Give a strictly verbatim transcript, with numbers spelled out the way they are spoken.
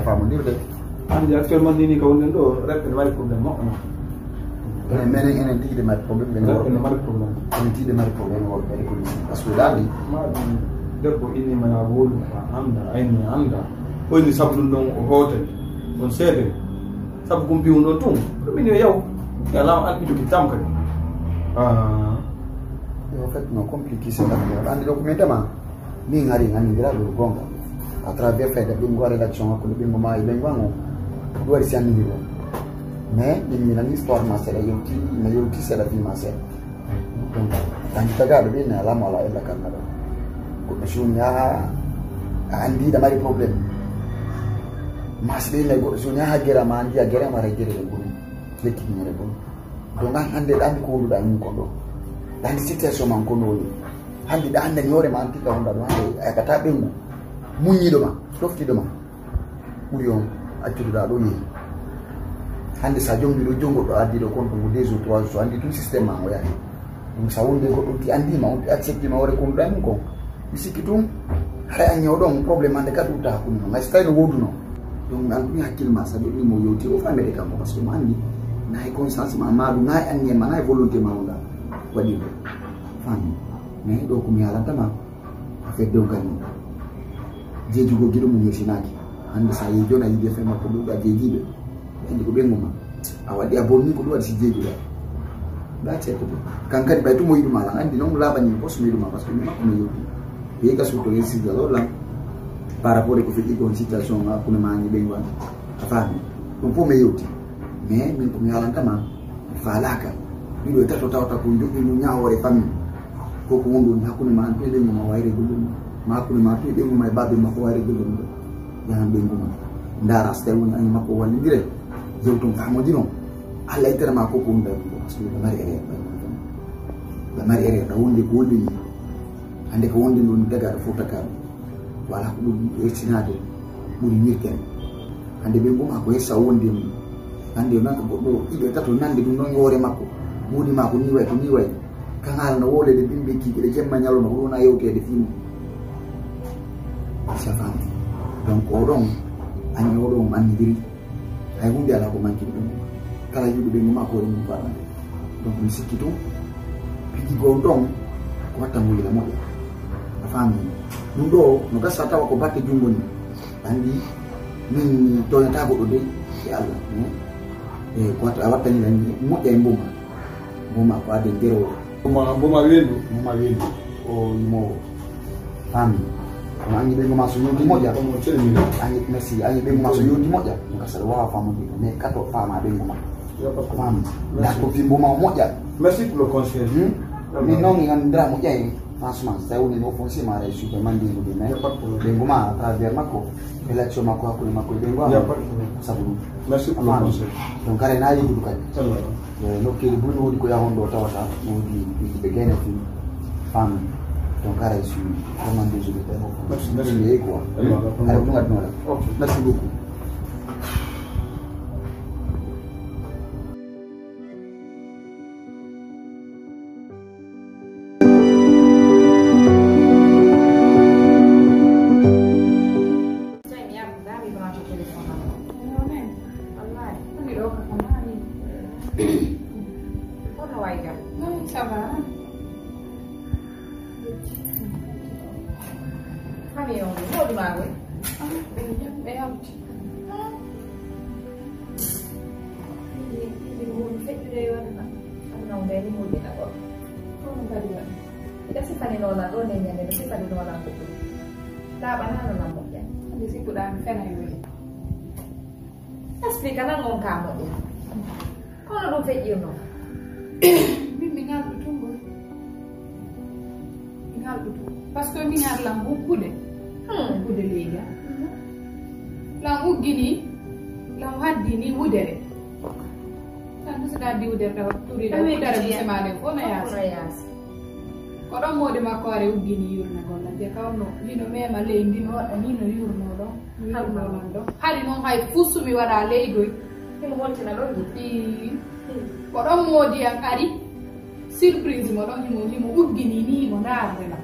Faamondirde. Anndi actuellement nii nii ko wonɗen ɗoo, rewɓe ne mari problème moƴƴo. Enen, menen, enen tigi ɗe mari problème, ɓe ne worɓe. Ɓe ne mari problème. Enen tigi ɗe mari problème, worɓe ɓe ko ɗum. Parce que ɗaani. Ma ɗum debbo inni ma ya wolu, a annda, ayni annda. Koyni sabu ɗum ɗon o hoote, on seede. Sabu kumpi on ɗon tun. Ɗum min yo yaw. Ya laam alɓiɗo ki tam kadi. Ah. Yo, en fait, no compliqué, c'est la. Anndi ɗo ko min tama. Min hari nganndindiraa ɗo goonga. À travers fayda ɓeyngu, a relation hakkunde ɓeyngu maa e ɓeyngu an on, ko ɗum waɗi si anndindirɗon. Mais min mi nani histoire maa seeɗa, yewti, mi yewti seeɗa fii maa seeɗa. Donc, tanki tagaaɗo ɓe ne alaa mo alaa ella kan naɗo. Goɗɗo si woni haa a anndi hiɗa mari problème. Maa si ɓe ne goɗɗo si woni haa gera ma anndi a gere ma ara gere ɗen ɓuri. Lekki ɗum ene ɓuri. Donc, an hannde ɗa anndi ko wonduɗa e mum kon ɗo. Ɗa anndi situation man kon no woni. Hannde ɗa anndani hoore ma an tigi ka wonduɗa ɗo hannde a heɓataa ɓeyngu. Muññiiɗo ma, ɗoftiiɗo ma. Ɓuri on accuduɗa ɗo yehi. Hannde sa jombi ɗo jonngo ɗo addi ɗo kon ɗum deux jours, trois jours, so anndi tun système ma o yahi. Ɗum sa wondi e goɗɗo on ti anndi ma, on ti accepti ma hoore ko wonduɗa e mum kon. Mi sikki tun, haray an ñawɗo on, problème hannde ka ɗuuɗta hakkunde mon. Hay so tawi no woodunoo. Donc, an tun hakkille ma, sabi ɗum mo yewti o famede kanko, parce que mo anndi, na e conscience ma, ma ɗum, na e anniya ma, na e volonté ma wonɗa waɗirde. Faami? Mais ɗo ko mi haalanta ma, affaire dewgal mum. Jeejugol giɗo mum yersinaaki. Hannde sa yehi jooni a yiɗi affaire makko ɗuuɗa jeejiiɓe. Ɓe anndi ko ɓe ngoma. A waɗi a bonni ko ɗum waɗi si jeejuɗa. Ba ceertude. Kan kadi ɓay tun mo yiɗuma lan anndi non laaɓani mi poste mo yiɗuma parce que mi makko mi yewti. Ɓe ka surtout yen sida ɗo lan. Par rapport e ko feƴƴi kon situation hakkunde ma anndi ɓe ngwan. A faami. Ɗum fof mi yewti. Mais min ko mi haalanta ma. Mi faalaaka. Ɗiɗo e tato tawata ko joɗɗi mo ñaawoore famille. Ko ko wonɗon hakkunde ma an to e ɓeyngu ma wayre gollum. Ma hakkunde ma to e ɓeyngu ma e baabe ma ko wayre gollum ɗo. Yahan ɓeyngu ma. Ndaara so tawi woni an e makko wallindire. Yewton faamodiron. Allah ittana ma ko ko wonɗa ɗum ɗo. Parce que ɓe mari erreur ɓay woni ɗon. Ɓe mari erreur ɗa wonde ko wonde ni. Hannde ko wonde ɗum tagaaɗo fof tagaaɗo. Wala ko ɓuri yettinaade, ɓuri wirtere. Hannde ɓe ngoma ko hessa o wondi e mum. Hannde o nanka goɗɗo ɗiɗo e tato nande ɗum ɗon e hoore makko. Moodi ma ko ni way, ko ni way. Kan haala no wolede bimbe kiikiɗe jemma ñalawma ko ɗum wona yewteede fii mum. Sa faami. Donc o ɗon, añi o ɗon anndidiri. Hay huunde alaa ko manki ɗum. Kala yiɗuɓe mo maa ko ɗum faamande. Donc mi sikki tun, piiji goo ɗon ko watta mo yila moƴƴa. A faami? Ɗum ɗo no gasa tawa ko batte junngo ni. Anndi min mi tooñataa goɗɗo de e Allah. Hmm? E ko watta, a wattani lan moƴƴa e mboma. Mboma ko adde gero. Mboma, mboma weendu. Mboma weendu. O yimoowo. Faami. Kono añi ɓe ngoma so yewti moƴƴa. Omo celini. Añi, merci. Añi ɓe ngoma so yewti moƴƴa. Mo gasa ɗo waawa faamude. Mais kato faama ɓe ngoma. Faami. Merci. Ndaa ko fi mboma o moƴƴa. Merci pour le conseil. Hmm? Min noon mi anndira moƴƴa e. Franchement, so tawi woni no foncier ma aray suuɗe manndiigu ɗi, mais ɓe ngoma à travers makko, relation makko hakkunde makko e ɓe ngoma. Sabu ɗum. Merci pour le conseil. Donc, aray na yewtudu kadi. Eh, nokkeeli buy no woodi ko yahon ɗo tawata, no woodi yimɓe gayna fi, faami. Donc, aray suuɗe, commande suuɗe, tawi ko. Merci, merci. Ɗum yehi quoi. Aray ko ɗum adduno ɗa. Ok. Merci beaucoup. Tawi mi yaltu, ndaa mi branché téléphone am. Wallaahi, ɗum mi ɗo ko ko maani. Kono way jam. Non, ça va. Famille on, hoɗi maa koy? Ah, ɓe jam, ɓe yawti. Ah. Ɗi, ɗi, ɗi, ɗi, feƴƴude yo aduna. Aduna on ɓe ni moƴƴina goɗɗo. Kono kadi waɗi. Ɓe sifani noon ɗo nden ñande, ɓe sifani noon ko ɗum. Laaɓanaano na moƴƴa. Hannde sikkuɗaa mi fena yo. Explique nan on ka moƴƴa. Kono ɗum feƴƴirno. Min mi ŋalɗo tun ɗum. Mi ŋalɗo tun. Parce que mi ŋalɗo lan hukkude. Hmm. Hukkude leydi. Mhm. Lan uggini, lan haddini wudere. Tan ɗum so ɗaɗi wudere tawa turi ɗo wudere muse ma ɗen fof no yaasi. Ko ɗon moodi makko are uggini yurna golla. Je kawno hino mema ley ndi no waɗa ni no yurno ɗon. No yurno lan ɗon. Hari noon hay fuu sumi waɗa ley goy. Himo holtina ɗon ndi. Ii. Ko ɗon moodi an ari. Surprise mo ɗon himo, himo uggini ni himo ndaarde lan.